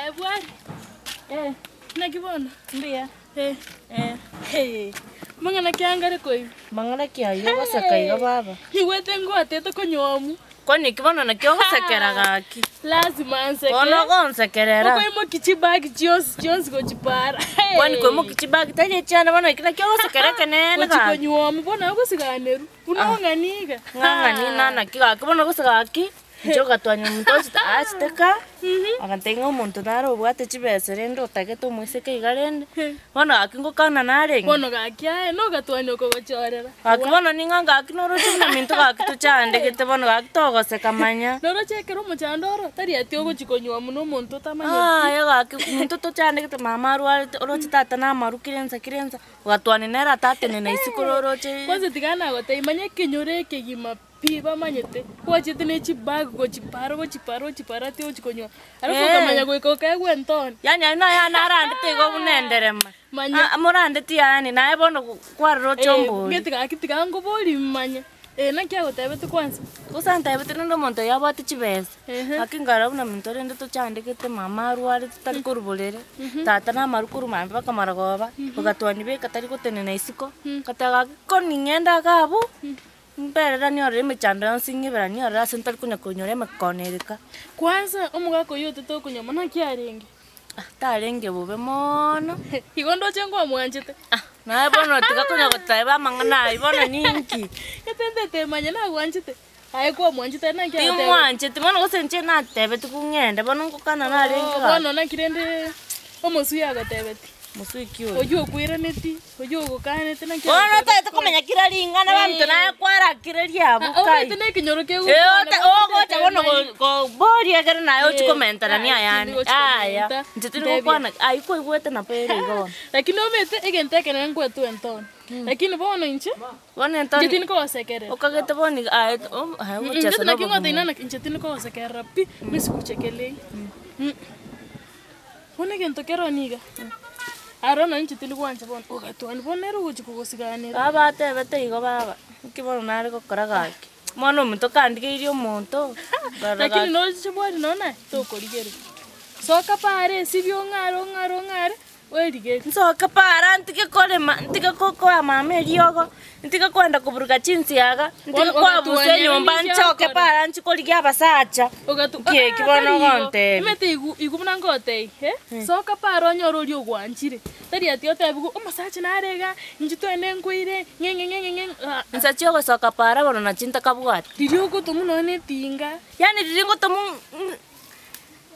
Aye bwari, Eh, naki bono? mbuya. Eh, Eh, hee, mang'ana ki anga are koigwa? mang'ana ki ayio ogoseka iga baba? Igwete ngwatete konywa Kwani eki bono naki ogosekera gaki? Lazima nseke. Bono ogonsekerera. Okoimokia chibag chionsi chionsi gochipara. Kwani koimokia chibag tari echiane bono eki naki ogosekera ekeneene Gochi gaki? konyuomu bono ogosiganerwa buna ong'ani iga. Ng'a ng'ani nana ki gaki bono gose gaki, inche ogatwanya omonto ochete achete ka, agantebia ng'a omonto nare obwate chibesa rende otagete omoiseke iga rende, bono gaki ngokana narenge. Bono gaki aye nogatwanya okogochorera. Gaki bono ning'a gaki noroche buna minto gaki tochandegete bono gaki togoseka manya. Noroche ekero omochando oro, tari ati ogochi konywa buna omonto otamanyeti. Yaya gaki minto tochandegete mama arwarete oroche tata namaru kera ensa kera ensa, ogatwania nere atatenena isiko roroche. Kwanza tiga nagotebia manya ekenyoro ekegima pi bamanyete, gwachete ne chibag gochipara gochipara gochipara ati ochi konywa, alafu Eh. okamanya goika okaegwa entoni. Yaani aywo naye narandete igo buna enderema. Manya. Ah, morandeti yaani naye bono kwaroroche ombori. Ng'eti gaki tiga ngoborie manye, eh naki agotebete kwanza? Gose antebete rende omonto oyo abwate chibesa, Ehe. gaki nkarora buna minto rende tochandegete mama arwarete tari korwa borere, tata namaru korwa mambia mpaka marogoba, ogatwania beka tari gotenena isiko, ngateba gaki ko ning'ende iga abwo, mbereranie ororo emechando yonsi ng'iberanie ororo ase ntari konya konyora emekono ere ka. Kwanza omogaka oyio otete okonywa naki arenge? Ah, tarenge bobe moono. Igo ndoche nkwamwanchete. Ah, naye bono tiga konya goteba amang'ana aywo bono ninki? Getentete manya nagwanchete, aye kwamwanchete naki agoteba. Timwancheti bono gose inche natebeti kong'ende bono ngokana narenge Oh, gaki. bono naki rende omosuya agotebeti? Mosui ki oyo? Oywo okoiraneti, oywo ogokanete naki Bono agotebeti otagete komanya kera ring'ana abanto naye kwarakire riabu Ah, kai. omanyete na ekenyoro Eh, kegokwana ota ogocha bono go- koboria ekero naye ochia komenterania ayande. Yaya, inche tindi gokwana aywo kwaigwete nabo ere igo bono. Lakini omanyete egento ekenene nkwetwa entoni, lakini bono inche, Bono inche entoni tindi kogosekerera. okagete bono iga aye o aye ogochesa Gete na naki obogima ngotebi obo. nana inche tindi kogosekerera pi, nisikuchekelei. Bono egento kero niga, aro nonye inche tindi gwancha bono, ogatwani bono nere ogochi kogosiganera. Baba atebete igo baba, nki bono nare gokora gaki, omwana ominto kandigeirie omonto, rora Lakini gaki. noche bwari nonye naye, tokorigereria. Soka paara esibie ong'are ong'are ong'are, oerigerie. Nsoke paara ntige korema, ntige ko- koa mama eriogo, ntige koenda koburuga chinsiaga, ntige Bono koabusa ogatwania enyomba ninki nchoke agokora? paara nchi korigia abasacha. Ogatu Nki eki bono ogontebia? Omanyete igu igu buna ngotebia eh, soka paara onyore oria ogwanchire, tari ati otebiwe omosacha nare igaa, inche twende nkoire ng'e ng'e ng'e ng'e aa. Inse chiogosoka paara bono nachi ntakabwati. Riria ogotomwa nonye na etinga. Yaani riria ngotomwa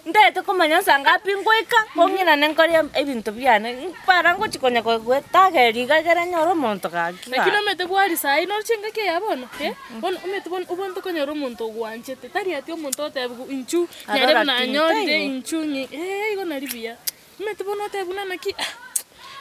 Ntaete komanya nsa ngapi ngoika, kong'inane nkore ebinto biane, mpara ngochi konya go- goetageria iga ekere nyore omonto gaki Lakini gaki. omanyete bwari saii noroche engaki eye ya bono eh, bono omanyete bono obwenerete konyora omonto ogwanchete, tari ati omonto otebiwa inchu Aro nyarebe lakini nanyorire taibo. inchu ng'i eh igo nari buya. Omanyete bono otebe buna naki ah,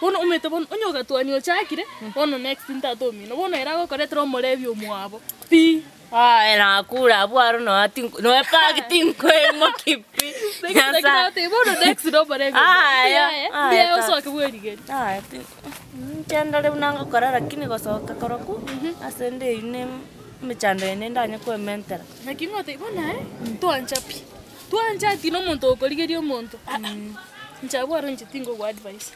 bono omanyete bono onye ogatwania ochakire, bono next ntata omino, bono ere agokoretera omorebi omwabo pi. Aye nakure abwo aro nonya tink nonya bag tinkoimoki pi, Nyasae. Bono next nomorebi Aya, mbuya aya mbuya tata. osoke bwerigeri. Aya ti inche ndore buna ngokora lakini gosoka korokwo, ase ende eywo ne emechando eye ndanye koementera. Naki ngotebia bono aye, twancha pi, twancha ati na omonto okorigeria omonto aa, inche abwo aro inche tingogo advise.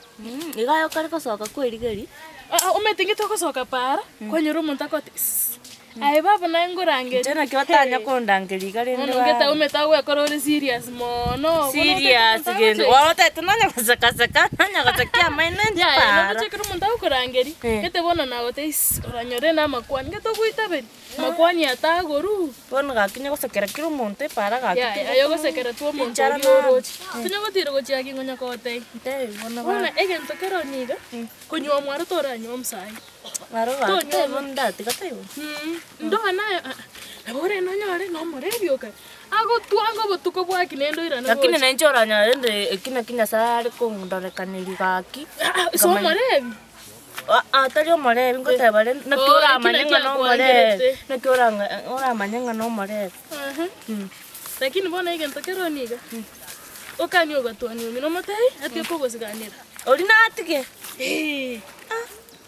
Iga aye okare gosoka kwerigeria. Aa omanyete inche togosoka para, kwanyora omonto agote sss, aye baba naye ngorangeria. Inche naki otanya kondangeria iga rende Bono baba. ngete omanyete agwekora ore serious mono, Serious gento, bono otagete nonya goseka seka, nonya gosekia amaino inche Yaya para. noroche ekero omonto agokorangeria, Eh. gete bono nagotebia sss, oranyore na amakwani, gete ogoitaberia, makwani atagoruu. Bono gaki nyogosekera kera omonto epara gaki Yaya aye ogosekera tu omonto Enchara oria naro. oroche. Tonyagotira gochia ki ngonya kogotebia. Ntebi bono Bono gaki. egento kero niga, konywa omwaro toranywa omosae. Aro gaki Tonywa taibo ndatiga taibo. Ndoa nayo aa, nabo orende onyore na omorebi okare, agotwanga obotuko bwaki naende oirane Lakini gocha. nainche oranyore rende eki naki Nyasaye are kondorekaneri gaki. Aa, ase omorebi. Aa tari omorebi ngoteba rende naki Oh, oramanye eki ng'a naki nomorebi, akwangerete. naki orang'a oramanye ng'a nomorebi. Ehe. Lakini bono egento kero niga, okanie ogatwania omino omotebi, ati okogosiganera. Oria natige, Eeh.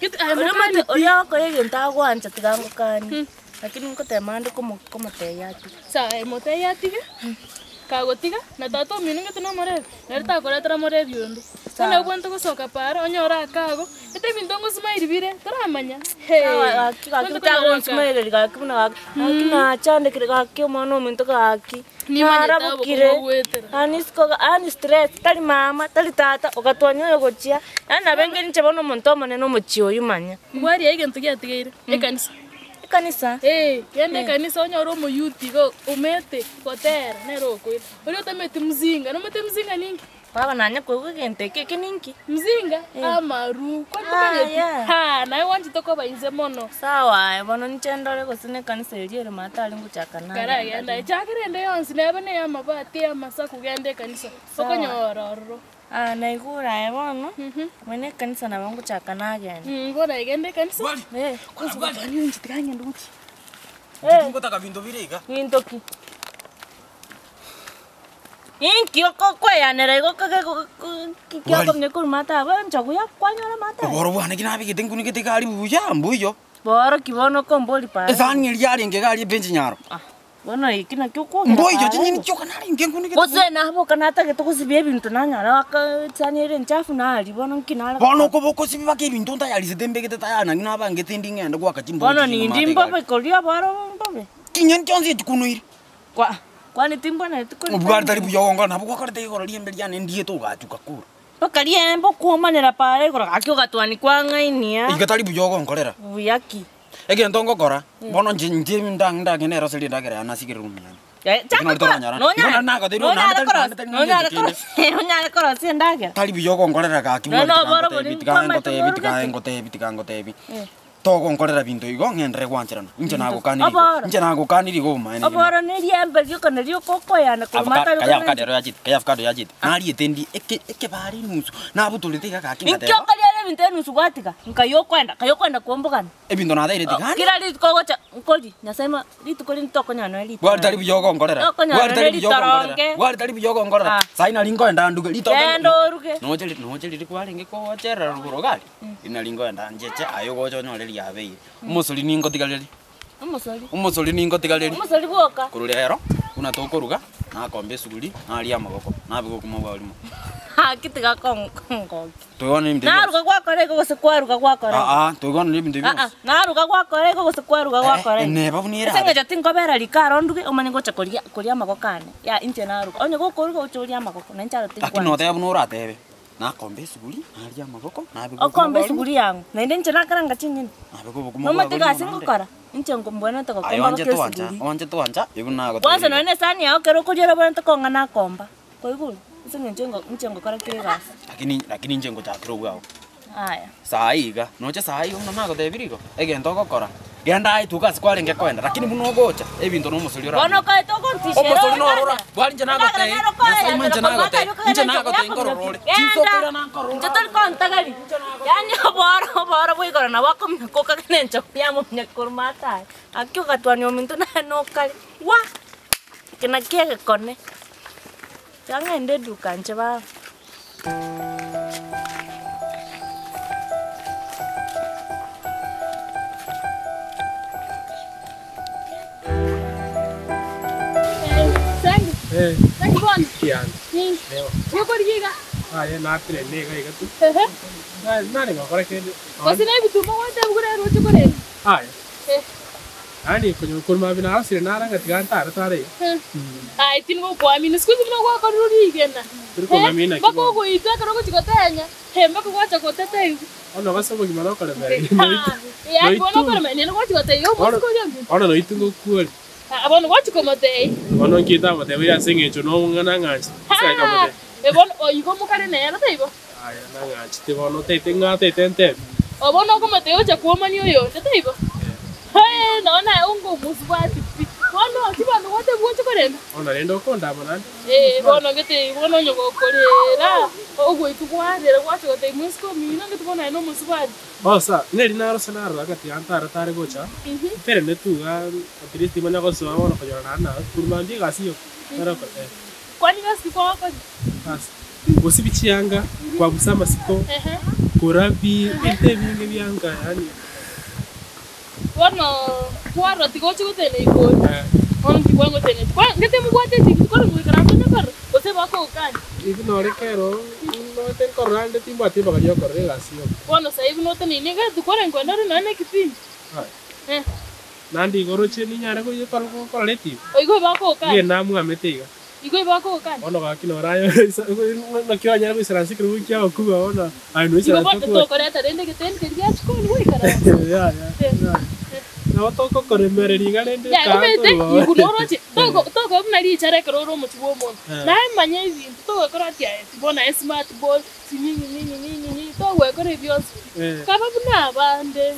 Gete aye oria mokani omanyete pi. oria agokora egento agwancha tiga ngokanie, lakini ngotema ande komo komotebia atige. Sawa aye motebie atige. Kagotiga, na tata omino ng'ete nomorebi, nere takoretera morebi onde. Bono Sawa. obwenerete gosoka paaro, onyore akago, ete ebinto ngosmile bire, toramanya, hee, Sawa gaki gaki obwenerete konyora akago. tagonsmileri gaki buna gaki, gaki nachandekire gaki omwana ominto gaki, Nimanyete abwo narabokire, komogoetera. yaani isiko yaani stress, tari mama, tari tata, ogatwania oyo gochia, yaani nabo enga inche bono omonto omonene omochie oywo manya. Bwaria egento giatigaire, ekanisa. Ekanisa. Ee, genda ekanisa onyore omoyuti igo omete gotera nere okoira. Oria otameti mzinga, nomanyete mzinga ninki? Baba nanye koigwa egento eke, eke ninki? Mzinga, amaru, kwani tomanyeti? Yaya. Haa, naye gwanchete koba inse mono. Sawa aye bono ninche ndore gose na ekanisa eria ere maate aria ngochaka nagenda Karagenda, rimo. chakera ende yonsi neba na ey'amabati, ey'amasaku genda ekanisa, Sawa. okonyora ororo. Aa naigure aye bono, mwene ekanisa nabo ngochaka nagenda. Bono aye genda ekanisa, Bwari. Eh. kwanza ogotwania inche tiga ngende gochia. Eh. Tingotaka binto bire iga. Binto ki? Inki okokoeanera igo kage Bwari. kiakomnya korwa maate abwo enchogu ya kwanyora maate aya? Oboro bwane ki nabegete nkunigete iga aria buya, mbuya. Boro ki bono okombori para? Esani eria yarenge iga aria ebenchi nyaro. Ah, bono eki nakio okwogera Mboiyo para chinyeni igo. chioka narenge nkunigete Gose naboka natagete gosibia ebinto nanyora aka esani ere enchafu naria bono nki nare Bono gokora? okoba okosibia mpaka ebinto ntayarisete mbegete tayari naki nabangete ndi ng'ende goaka chimbori Bono chinyuma nindi ate igare. mbobe koria oboro mbobe. Chinyeni chionsi echi kunoire. Kwa, kwani timbwenereti korita Obwari tari ebinto? buya ogonkora nabo gwakorete igoro riembe riane ndiete ogachuka kura. Mpaka riembe okwomanera paara igoro gaki ogatwani kwang'ainia. Iga tari buya ogonkorera. Buya ki? Egento ngokora, bono inche inche nda ndagende eroserie endagera yane asigere room yane. Eh, Ekero chaka nari kora, toranyora, nonyare, igo nari nagotebirie naende nonyare tari korosia, naende tari nonyare nagento kende. korosia, onyare korosia endagera. Tari buya ogonkorera gaki Nonya bwari tiga oboro ngotebi, boria tiga nkwamaete ngotebi, tiga mborugete. ngotebi, tiga ngotebi. Eh. Togonkorera binto igo, ng'enderere gwancherana. Inche nagokanirie igo, Oboro. inche nagokanirie igo obomaene kegima. Oboro na eriembe rioka nario okokoyana korwa Avoca- matari kaya avocado okogenda. ero yachete, kaya avocado yachete. Nariete ndi eke ekebare enusu, nabutorete iga gaki Inki ngateba. okoriera ebinto enusu gwatiga? Nkai okoenda, kai okoenda kombogana. Ebinto nateire tigane. Kera rituko ogocha nkori, Nyasae ma rituko rinde tokonyora nonya ritoronge. Bwari tari buya ogonkorera. Tokonyora Bwari tari nonya buya ogonkorera. ritoronge. Bwari tari buya ogonkorera. Ah. Saii nari nkoenda nduge ritoke. Genda oruge. Noche ri- noche riria kwarenge kogocherera rogoro iga aria, riria nari nkoenda ncheche aye ogocha onyore riabeire. Omosori ningotigareri. Omosori. Omosori ningotigareri. Omosori bwoka. Korwa rero, buna tokoruga, nakomba esuguri, naria amagoko, nabeka okoma bwarimo. Gaki tiga kongokia. Toigwanire ebinto ebi bionsi. Naruga gwakora igo gose kwaruga gwakora igo? Aa, toigwanire ebinto ebi Aa, bionsi. naruga gwakora igo gose kwaruga gwakora igo? Neba buna Ase erabe. eng'encho tinkobera riko aro nduge omanye gocha koria koria amagoko ane, ya inche naruga. Onye gokoruga oche orie amagoko, na inche aro Lakini tinkwancha. noteba buna oratebe, nakomba esuguri, naria amagoko, nabeka obokima Okomba bwarimo. esuguri yang'o, naende inche nakaranga chinyeni. Nabeka obokima Nomanyete bwarimo egasi naende. ngokora, inche nko mbwenerete Aye gokomba oanche mpaka twancha, esuguri. oanche twancha, ebi Kwanza nagotebirie nonye igo. na esani yao ekero okoriera obwenerete kong'a nakomba, kwaigure? Ase eng'encho engo inche ngokora kera egasi. Lakini lakini inche ngochakera obwao. Aya. Saa hii iga, noche saa hii buna nagotebirie igo, egento ogokora, genda aye tuka ase kwarenge koenda, lakini buna ogocha, ebinto na omosori Bono orarore. okaete ogontishera Omosori noro ora, endagera. bwari inche Endagera nagotebia, nero Nyasaye okoeyana inche korwa nagotebia, akayio kagere inche enchogu nagotebia nkorora yakominyokia. ore, chinsa Genda! okoirana nkorora Inche ore. tori kontageri. Yaani oboro oboro bwa igoro nabo akominyoka okagera enchogu yamominyokia korwa maate aye. Gaki ogatwania ominto naye nokare, waa! Eke nakio egekone. Tiga ng'ende eduka inche baba. Sangi, Eh, naki bono? kianda. Mm. Leo. Gekorigia iga. Aye natire niga iga tu. Ehe. Na nare gokora kende. Gose na ebituma gwateba buna roche korenda. Aye. Eh. Yaani konya korwa mambia narosire naranga tiga ntare tare iga. Aye tindi gokoamini, siku hizi buna gwakorire rigena. Tori kong'amini naki Mpaka bono. ogoitwa ekero ogochia gotenya, he mpaka gwacha goteta igo. Bono gose obogima nokoremereria Yaani bono noitu. okoremereria naende gwachia gotebia Bono omosike oria ominto. bono noitu ngokwori. Ah, bono gwachia komotebia. Bono nki ntamotebia ase eng'encho nong'a nang'anchete. Ase Ha! akamotebia. Eh, bono igo mokare nere taibo? Aya nang'anchete bono otaete ng'a otaete ntebe. Oh, bono okomotebia ocha kwomania oyonde taibo? Hee, nonya naye onga omosubati pi. Bono chibanto gwatebia gocha korenda? Bono rende okondama naende. Ee, bono gete bono onye gokorera, ogoitwa kwarera gwacha gotebia mosike omino ngete bono aye nomosubati. Bosa, neri narose narora gati ya ntare tare gocha, nterene tu iga at least manya gosoa bono konyora naende naro korwa mambia egasi yoka, naro okora eh. Kwani gasi ki kwagokora? Gasi, gosibia chianga, kwabusa amasiko, korabia, ebinto ebinge bianga yaani. Bono kwarora tiga oche gotenena igoro. Eh. Bono nki kwangoteneneti? Kwa ngete mobwate etibi tikori goikaransa onye korora, gose bakogokania. Inche nore kero note nkorora ande timbwati ribaga riokorora egasi yoka. Bono saii buna oteneine iga tikwarenge kogenda ore nonya na ekipindi. Aye. Eh. Naende igoro oche ninyare korora etibi. Oigwe bakogokania. Nigo namwamete iga. Igo ibakogokania. Bono gaki noro aye naki oranyare goisaransa ekerogo kiago bono aye Igo noisaranse bono okobua. tokoreta rende egeteni keria gia chikoni goikaransa. Yaya yaya. Nabo togokoremereria iga rende Yaya kaa omanyete torwa igu noroche togo tokoba buna richara ekero ore omochie bwa omonto. Eh. Naye manya ebinto togokora ati aye bono aye smart boy nini nini nini nini togwekora ebi bionsi pi. Eh. Kaba buna abande.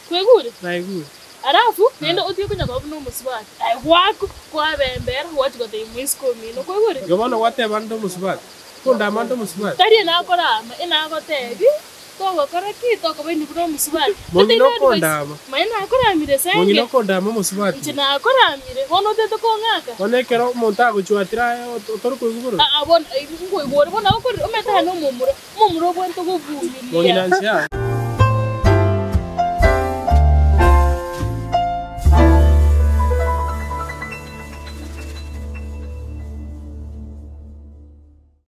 Kwaigure? Naigure. Alafu naende otige konya koba buna omosubati, aye gwako kwabembera gwachia gotebia moisiko omino, kwaigure? Igo bono gwateba nde omosubati? Kondama nde omosubati? Tari enakorama, enagotebia, togokora ki? Tokoba inwe buna omosubati. Mong'ina Otari advice. okondama. Manya nakoramire Mong'ina senge. okondama omosubati. Inche nakoramire, bono otete kong'aka. Bono ekero omonto agochwatire aye otori koigwa bororo? Aa bono, nkoigwa ore, bono agokorire, omanyete aye nomomura, omomura obwenerete govumilia. Mong'ina nche aa.